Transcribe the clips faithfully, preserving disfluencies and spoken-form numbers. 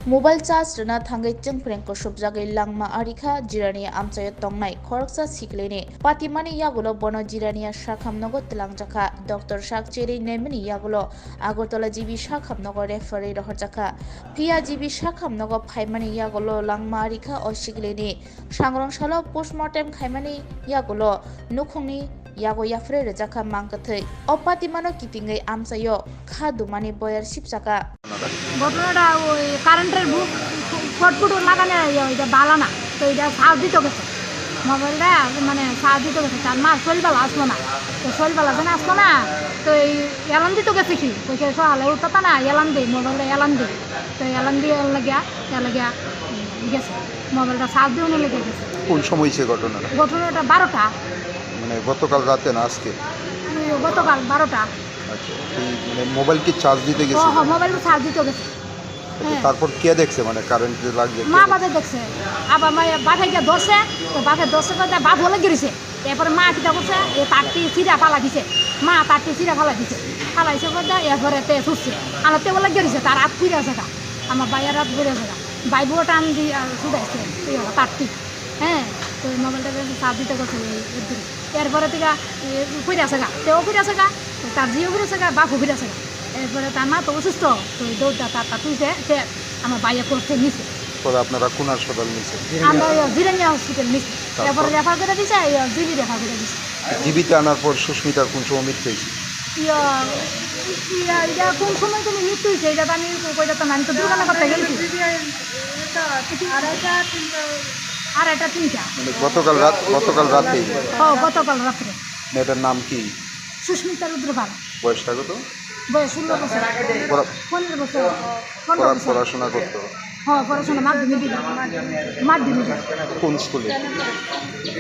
Mobile charge rwna thangwi chwngphreng kusupjagwi langma arikha Jirania amchaio tongnai khoroksa sikilini. Patimani yagulo bono Jirania sakham nogo twlangjakha. Doctor sak cherwi naimani yagulo Agartala G B sakham nogo referee rohorjakha. Phiya G B sakham nogo phaimani yagulo langma arikha o sikilini. Sangrong salo postmortem khaimani yagulo nukhungni yago yaphre rwjakha mang kwthwi. O patimano kitingwi amchaio kha dumani boyar sipsaka. ঘটনাটা ওই কারেন্টের বুক ফটফুটো লাগানো, ইয়ে, ওইটা বালা না, তো এটা সার্চ দিতে গেছে। মোবাইলটা মানে সার্চ দিতে গেছে, তার মা শৈলবালা আসলো না। তো শৈলবালা যেন আসলো না, তো এই এলান দিতে গেছে কি, কইছে সকালে উঠতা না, এলান দে, মোবাইলটা এলান দে। তো এলান দিয়ে লাগিয়া, এ লাগিয়া, উম, গেছে। মোবাইলটা সার্চ দিয়ে উনি লেগে গেছে। কোন সময় হয়েছে ঘটনাটা? ঘটনাটা বারোটা। মানে গতকাল রাতে না আজকে? ওই গতকাল বারোটা। আচ্ছা, এই মানে মোবাইল কি চার্জ দিতে ও, গেছিল? হ্যাঁ, মোবাইল তো চার্জ দিতে গেছে। আচ্ছা, হ্যাঁ। তারপর কে দেখছে মানে কারেন্ট যে লাগছে, কে মা দেখছে? বাপে দেখছে। আবার মা বাপে গিয়ে ধরছে, তো বাপে ধরছে তো তার বাপ হলে গিয়েছে। এরপরে মা কিতা করছে, এ তারটি ছিঁড়া ফালা দিছে। মা তারটি ছিঁড়া ফালা দিছে। ফালাইছে বলতে এরপরে তে ছুটছে। আমার তে বলে গিয়েছে, তার হাত ফিরে আছে গা। আমার ভাইয়ের হাত ফিরে আছে গা। ভাই বউ টান দিয়ে, আহ, ছুটাইছে, এই হলো তারটি। হ্যাঁ, তো এই মোবাইলটা বেশ চার্জ দিতে গেছে এই, এর দিকে। এরপরে থেকে, এ, ফিরে আছে গা। তেও ফিরে আছে গা, তার জিও ফিরে আছে গা, বাপও ফিরে আছে গা। এরপরে তার মা তো অসুস্থ, তো এই দৌড়টা তার, তার তুলছে, সে আমার ভাইয়া করছে নিচে। পরে আপনারা কোন হাসপাতাল নিছেন? আমরা এই জিরানিয়া হসপিটাল নিছি। তারপর? এরপরে রেফার করে দিছে, এই জিবি রেফার করে দিছে। জিবিতে আনার পর সুস্মিতার কোন সময় মৃত্যু হয়েছে? ইয়া, ইয়া, ইয়া, কোন সময় তুমি মৃত্যু হয়েছে? এটা তো আমি কই যেতাম, আমি তো দোকানে করতে গেছি। আড়াইটা, তিনটা। মানে গতকাল রাত, গতকাল রাতেই? ও, গতকাল রাত্রে। মেয়েটার নাম কি? সুস্মিতা রুদ্রপাল। বয়সটা কত? বয়স ষোলো বছর। পড়া-, পনেরো বছর। পনেরো পড়া-, বছর। পড়াশোনা করতো? হ্যাঁ, পড়াশোনা মাধ্যমিক দিল। মাধ্যমিক দিল। কোন স্কুলে?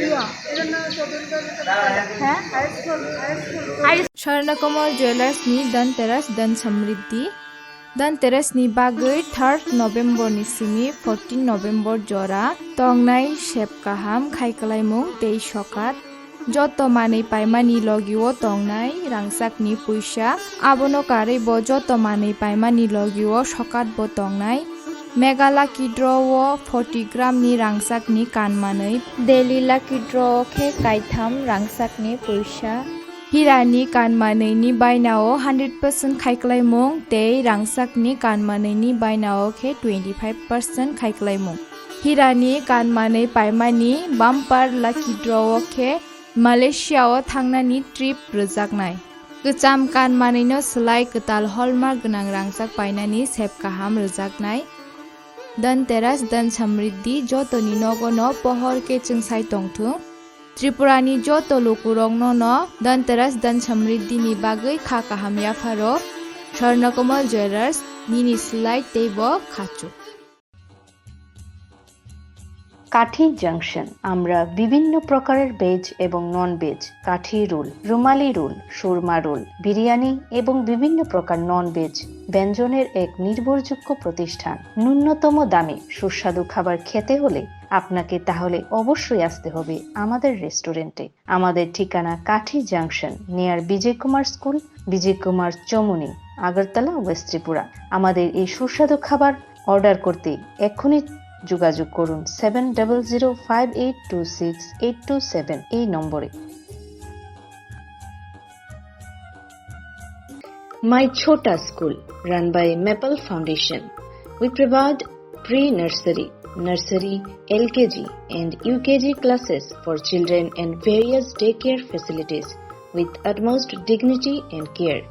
ইয়া। হ্যাঁ? High school. Swarnakomal Jewellers ni Dhanteras Dhan Samriddhi. Dhanteras ni bagwi third November ni simi fourteen November jora tongnai sep kaham khai kwlaimung tei sokat. Joto manwi paimani logio tongnai rangchakni puisa, abono karwi bo joto manwi paimani logio sokat bo tongnai. Mega Lucky Draw o forty gram ni rangchakni kan manwi, Daily Lucky Draw o khe kaitham rangchakni puisa. Hirani kan manwini bainao hundred percent khaiklaimung tei rangchakni kan manwini bainao khe twenty five percent khaiklaimung. Hirani kan manwi paimani bumper lucky draw o khe Malaysia o thangnani trip rwjaknai. Kwcham kan manwino swlai kwtal hallmark gwnang rangchak painani sep kaham rwjaknai. Dhanteras Dhan Samriddhi jotoni nogono pohor khe chwngsai tongthung. Tripurani joto lukurokno no Dhanteras Dhan Samriddhi ni bagwi kha kaham yapharo. Swarnakomal Jewellers, nini swlai teibo khachuk. কাঠি জাংশন। আমরা বিভিন্ন প্রকারের ভেজ এবং non veg, কাঠি রোল, রুমালি রোল, সুরমা রোল, বিরিয়ানি এবং বিভিন্ন প্রকার non veg ব্যঞ্জনের এক নির্ভরযোগ্য প্রতিষ্ঠান। ন্যূনতম দামে সুস্বাদু খাবার খেতে হলে আপনাকে তাহলে অবশ্যই আসতে হবে আমাদের রেস্টুরেন্টে। আমাদের ঠিকানা কাঠি জাংশন, নিয়ার বিজয় কুমার স্কুল, বিজয় কুমার চমুনি, আগরতলা, ওয়েস্ট ত্রিপুরা। আমাদের এই সুস্বাদু খাবার অর্ডার করতে এক্ষুনি যোগাযোগ করুন seven double zero five eight two six eight two seven এই নম্বরে। My Chhota School, run by Maple Foundation. We provide pre-nursery, nursery, L K G and U K G classes for children and various daycare facilities with utmost dignity and care.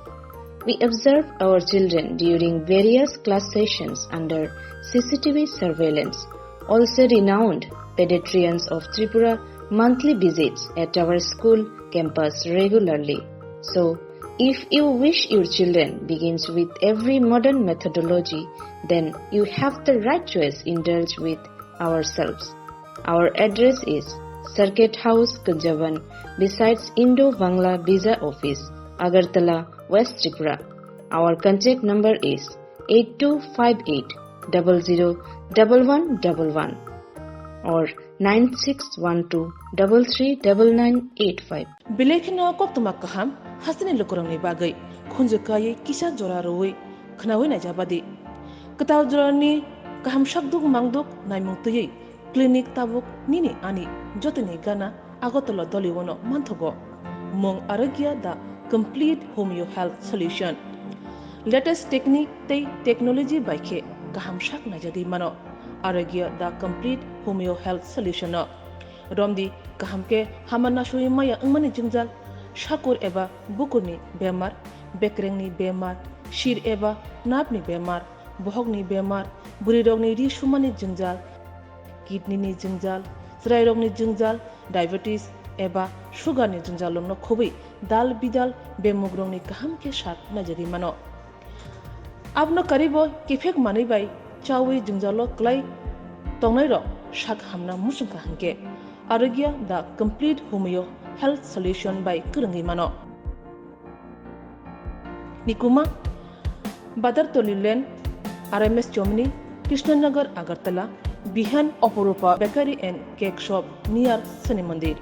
We observe our children during various class sessions under C C T V surveillance. Also, renowned pediatricians of Tripura monthly visits at our school campus regularly. So, if you wish your children begins with every modern methodology, then you have the right choice. Indulge with ourselves. Our address is Circuit House, Kunjaban, besides Indo-Bangla Visa Office, Agartala, West Tripura. Our contact number is eight two five eight double zero double one double one or nine six one two double three double nine eight five. Belai kheno koktwma kaham hasteni lukurokni bagwi khunju kaiwi kisa jora rwui khwnaui naijabadi. Kwtal jorani Kaham sakduk mangduk naimung twiwi clinic tabuk nini ani jotoni gana Agartala Doliwano manthogo. Mung Arogya the complete homeo health solution. Latest technique tei technology bai khe kaham sak naijagwi mano Arogya the complete homeo health solution no. Romdi kaham khe hama nasui maya wngmani jwngjal, sakur eba bukurni bemar, bekrengni bemar, sir eba napni bemar, bohokni bemar, bwrwirokni ri sumani jwngjal, kidney ni jwngjal, chwrairokni jwngjal, diabetes eba sugar ni jwngjal rokno khobwi dal bidal bemugrokni kaham khe sak naijagwi mano. Abono karibo kiphek manwi bai chawi jwngjalo kwlai tongnairok sak hamna muchungkha hwnkhe Arogya the complete homeo health solution bai kwrwngwi mano. Nikuma, Badartoli Lane, R M S Chomni, Krishnanagar, Agartala, Bihan Oporupa Bakery and Cake Shop near Shani Mandir.